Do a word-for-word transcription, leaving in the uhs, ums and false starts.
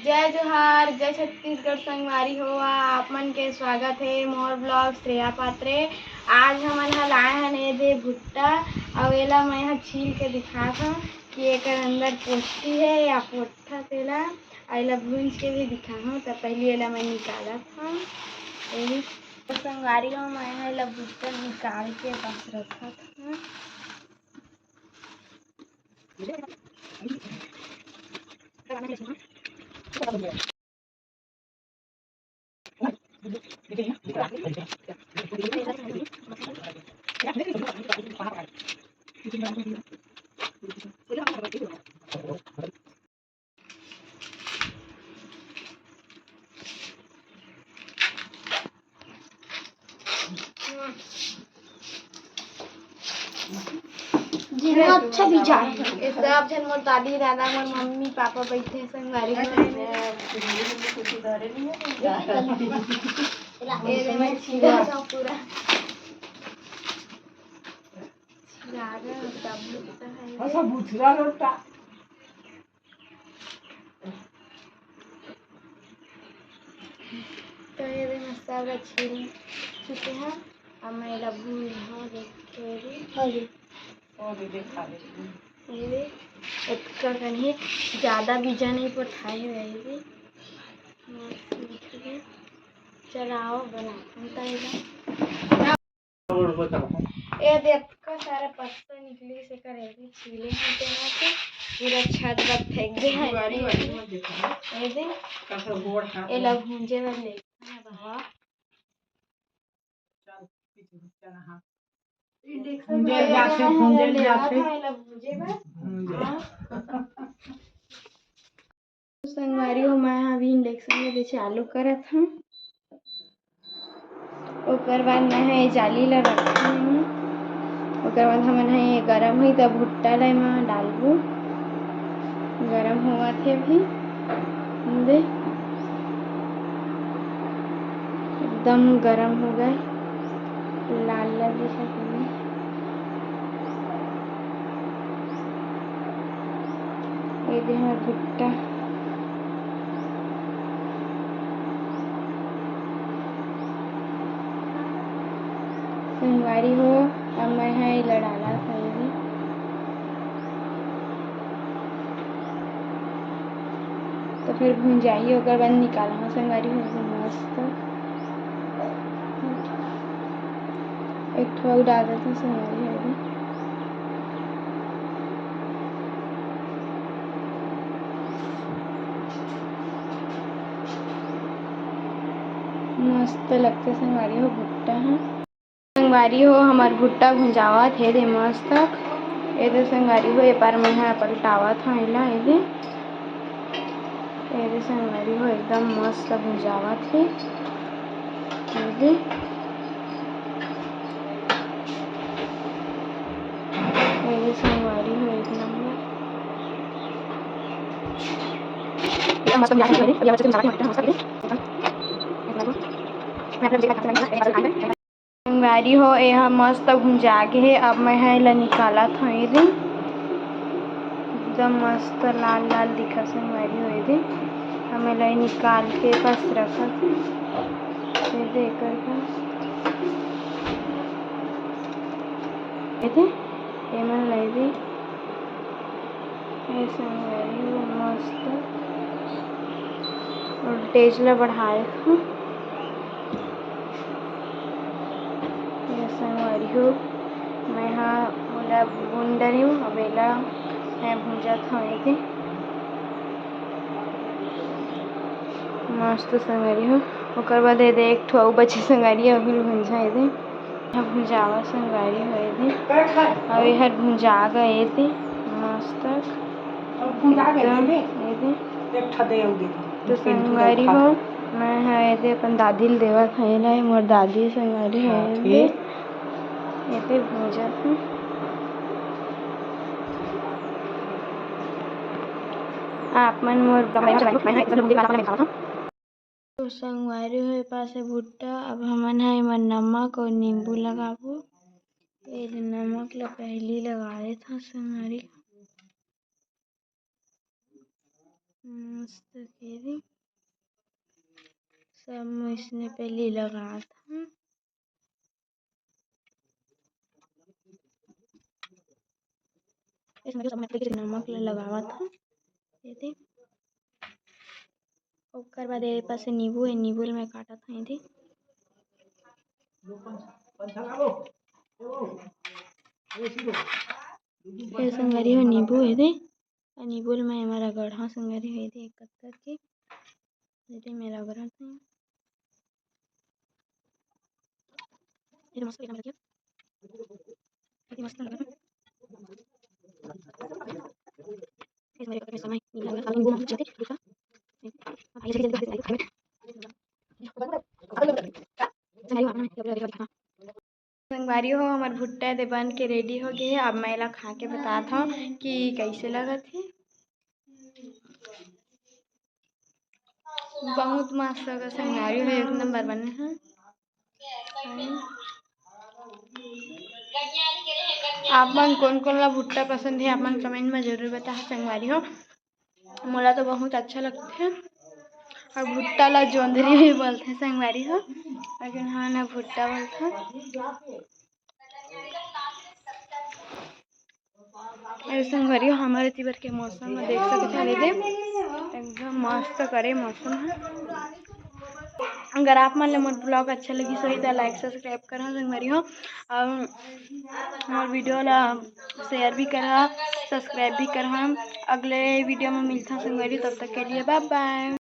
जय जोहार, जय छत्तीसगढ़ संगवारी हो, आप मन के स्वागत हे मोर vlog श्रेया पात्रे। आज हमन ह लाए हन ए दे भुट्टा, अउ एला मैं ह छील के दिखात हव कि एकर अंदर पोट्ठी हे या पोट्ठा तेला, अउ एला भूंज के भी दिखाहूँ। त पहिली एला मैं निकालत हव। एही तो संगवारी हो, मैं ह एला भुट्टा निकाल के बस रखत हव। जेमा अच्छा भी जाए। ये सब झन मोर दादी, दादा, मोर मम्मी, पापा बैठे हे संगवारी हो। ये दे मैं छीला सब पूरा। छीला रे, सब बुझता है। अच्छा, बुझला लोटा। तो ये दे मैं सब ला छील चुके हव। अब मैं एला भूंजहूँ देख के भी। हाँ जी। ये दे, अतका कन हे, ज्यादा बीजा नहीं पठाए हुए हे ये दे। मस्त दिख रहे। चलाओ, बनाहूँ त एला। ए दे, अतका सारा पत्ता निकलिस, एकर ए दे छीले हन तेन ह, पूरा छत बर फेंक दे हन। ए दे, एला भूंजे बर ले। भूंजे जाथे, भूंजे जाथे। एला भूंजे बर। संगवारी हो, मैं ह अभी induction में दे चालू करत हव। ओकर बाद मैं ह ये जाली ला रखत हव। ओकर बाद हमन ह ये गरम होही, तब भुट्टा ला एमा डालबो। गरम होवत हे अभी। दे, एकदम गरम हो गए, लाल लाल दिखत हे। ये दे हमर भुट्टा। संगवारी हो, अब मैं ह एला डालत हव एदे। तो फिर भुंजाही, ओकर बाद निकालहूँ संगवारी हो, मस्त। एक ठो अउ डाल देथन संगवारी हो। मस्त लगथे संगवारी हो भुट्टा ह। संगवारी हो, हमर भुट्टा भुंजावत हे दे मस्त। ए दे संगवारी हो, ए पार मैं ह पलटावत हव एला, ए दे। ए दे संगवारी हो, एकदम मस्त भुंजावत हे। ए दे। ए दे संगवारी हो, एक नंबर। एकदम मस्त भुंजा के हे। संगवारी हो, एहा मस्त भुंजा गे हे। अब मैं ह एला निकालत हव, ए दे एकदम मस्त लाल लाल दिखत संगवारी हो, ए दे। अब मैं एला निकाल के बस रखत हव, ए दे एकर का, ए दे एमन ला, ए दे। ए संगवारी हो मस्त voltage ला बढ़ाए हव। ए संगवारी हो, मैं ह ओला भूंज डरे हव, अब एला मैं भूंजत हव ए दे। मस्त संगवारी हो, ओकर बाद ए दे एक ठो अउ बचे संगवारी हो, अभी भूंजा ए दे। भुंजावा संगवारी हो ए दे। अउ एहर भुंजा गे ए दे। मस्त। एकदम ए दे। तो संगवारी हो, मैं ह ए दे अपन दादी ल देवत हव एला, मोर दादी संगवारी हो ए दे। ए दे भुंजत हव। आप मन मोर तो संगवारी हो, ए पास हे भुट्टा। अब हमन ह एमा नमक अउ नींबू लगाबो। ए नमक ल पहिली लगा देथन संगवारी। मस्त के दी। सब मैं इसने पहले लगात हूँ। इसमें जो सब मैं नमक ल लगावत हूँ, ये दे। ओकर बाद ये पास नींबू है, नींबू ल मैं काटत हूँ, ये दे। ये संगवारी हो नींबू है दे। अउ नींबू ल मैं एमा रगड़हूँ संगवारी हो, ये दे, एक कतका के, ये दे मैं रगड़त हूँ। ये मस्त एकदम लगे। ये मस्त लग रहा है। इसमें एक समय नहीं लग रहा, नींबू मत छीलते, देखा। अब ये जल्दी जल्दी जल्दी खावे। संगवारी हो, हमर भुट्टा दे बन के ready हो गए हे। अब मैं एला खा के बतात हूँ कि कैसे लगत हे। बहुत मस्त लगा संगवारी हो, एक नंबर बने हे। आप मन कोन कोन ला भुट्टा पसंद हे, आप मन comment में जरूर बताहा संगवारी हो। मोला तो बहुत अच्छा लगथे। अउ भुट्टा ला जोंधरी भी बोलथे संगवारी हो, लेकिन हाँ ना भुट्टा बोलथे। अरे संगवारी हो, हमर एती बर के मौसम में देख सकत हव, ये दे एकदम मस्त करे मौसम है। अगर आप मन ला मोर vlog अच्छा लगिस होही त like subscribe करहा संगवारी हो, अउ मोर video ला share भी करहा, subscribe भी करहा। अगले video में मिलता संगवारी, तब तक के लिए bye bye।